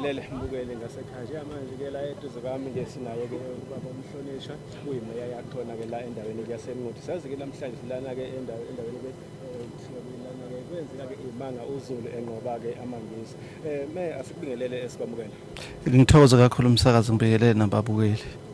Asikubingelele mbukele ngasekhaya njengamanje ke la eduze kwami ke sinaye ke ubaba umhlonishwa uyimeya yakhona ke la endaweni yaseNquthu. Sazi ke namhlanje silana ke endaweni ke kuthiwa lana ke kwenzeka ke imanga uZulu enqoba ke amaNgisi. Me asikubingelele esikwamukele. Ngithokoze kakhulu umsakazi ngibingelele nababukeli.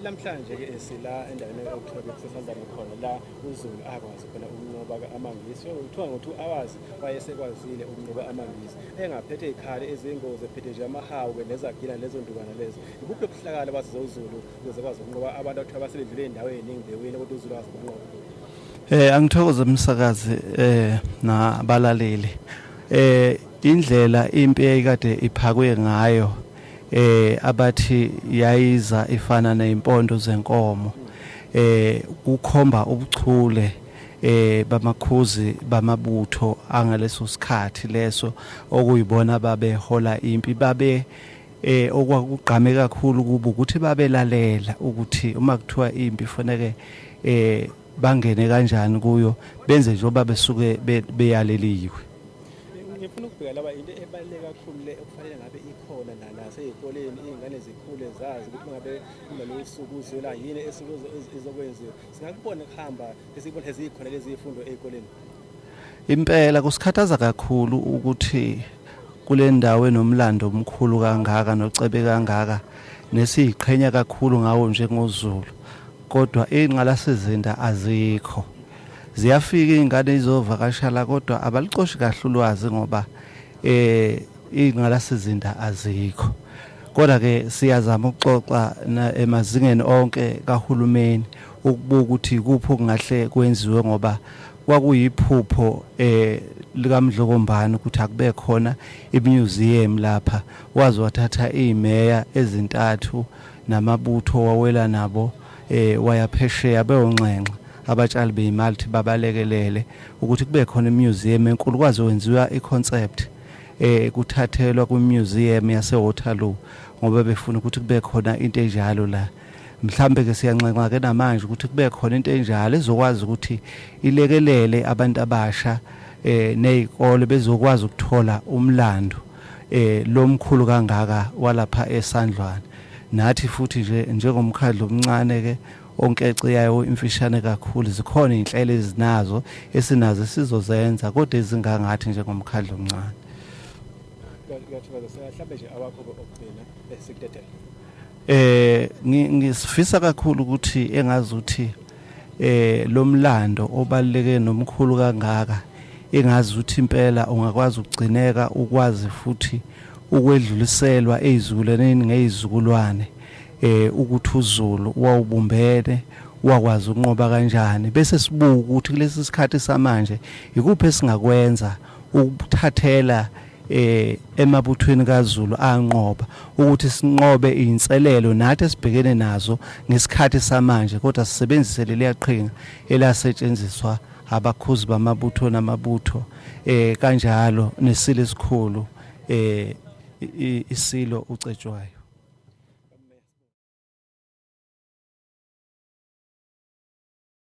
Namhlanje ke sila endaweni okuthiwa ke kusesandlane khona la uZulu akwazi khona ukunqoba ke amaNgisi. Kuthiwa ngo-2 hours wayesekwazile ukunqoba amaNgisi engaphethe izikhali ezingozi ephethe nje amahawu ke nezagila lezo ndukwana lezo. Ibuphi obuhlakala basiza uZulu ukuze kwazi ukunqoba abantu okuthiwa baseledlule ey'ndaweni ey'ningi bewina kodwa uZulu akwazi ukunqoba? Angithokoze umsakazi nabalaleli. Indlela impi eyayikade iphakwe ngayo abathi yayiza ifana nezimpondo zenkomo kukhomba ubuchule bamakhuzi bamabutho angaleso sikhathi leso okuyibona babehola impi babe okwakugqame kakhulu kubo ukuthi babelalela ukuthi uma kuthiwa impi ifanele bangene kanjani kuyo benze njengoba besuke beyaleliwe. Ngifuna ukubheka laba into ebaluleke kakhulu le okufanele ngabe ikhona nasey'koleni iy'ngane zikhule zazi ukuthi ngabe kunalolu suku uzwela yini esuke izokwenziwa. Singakubona kuhamba esibona sezikhona lezi zifundo ey'koleni. Impela kusikhathaza kakhulu ukuthi kule ndawo enomlando omkhulu kangaka nocebe kangaka nesiyiqhenya kakhulu ngawo njengoZulu kodwa ingqalasizinda azikho. Ziyafika iy'ngane izovakasha la kodwa abalicoshi kahle ulwazi ngoba ingqalasizinda azikho. Kodwa ke siyazama ukuxoxa emazingeni onke kahulumeni ukubuka ukuthi ikuphi okungahle kwenziwe ngoba kwakuyiphupho likaMdlokombane ukuthi akube khona imuseum lapha. Waze wathatha izimeya ezintathu namabutho wawela nabo waya phesheya beyonxenxa abatshali beyimali ukuthi babalekelele ukuthi kube khona imuseum enkulu. Kwaze kwenziwa iconcept kuthathelwa kwimuseum yaseWaterloo ngoba befuna ukuthi kube khona into enjalo la. Mhlambe ke siyanxenxa ke namanje ukuthi kube khona into enjalo ezokwazi ukuthi ilekelele abantu abasha nezikole bezokwazi ukuthola umlando lomkhulu kangaka walapha eSandlwana. Nathi futhi nje njengomkhandlu omncane ke onkece yayo imfishane kakhulu zikhona izinhlelo ezinazo esinazo esizozenza kodwa ezingangathi njengomkhandlu omncane. Ngiyathokoza mhlambe nje awakho okugcina esikudedela. Ngisifisa kakhulu ukuthi engazi ukuthi lo mlando obaluleke nomkhulu kangaka engazi ukuthi impela ungakwazi ukugcineka ukwazi futhi ukwedluliselwa ezizukulwaneni ngezizukulwane ukuthi uZulu wawubumbene wakwazi ukunqoba kanjani bese sibuka ukuthi kulesi sikhathi samanje ikuphi esingakwenza ukuthathela emabuthweni kaZulu anqoba ukuthi sinqobe inselelo nathi esibhekene nazo ngesikhathi samanje kodwa sisebenzise leliya qhinga elasetshenziswa abakhuzi bamabutho namabutho kanjalo nesilo esikhulu isilo uCetshwayo.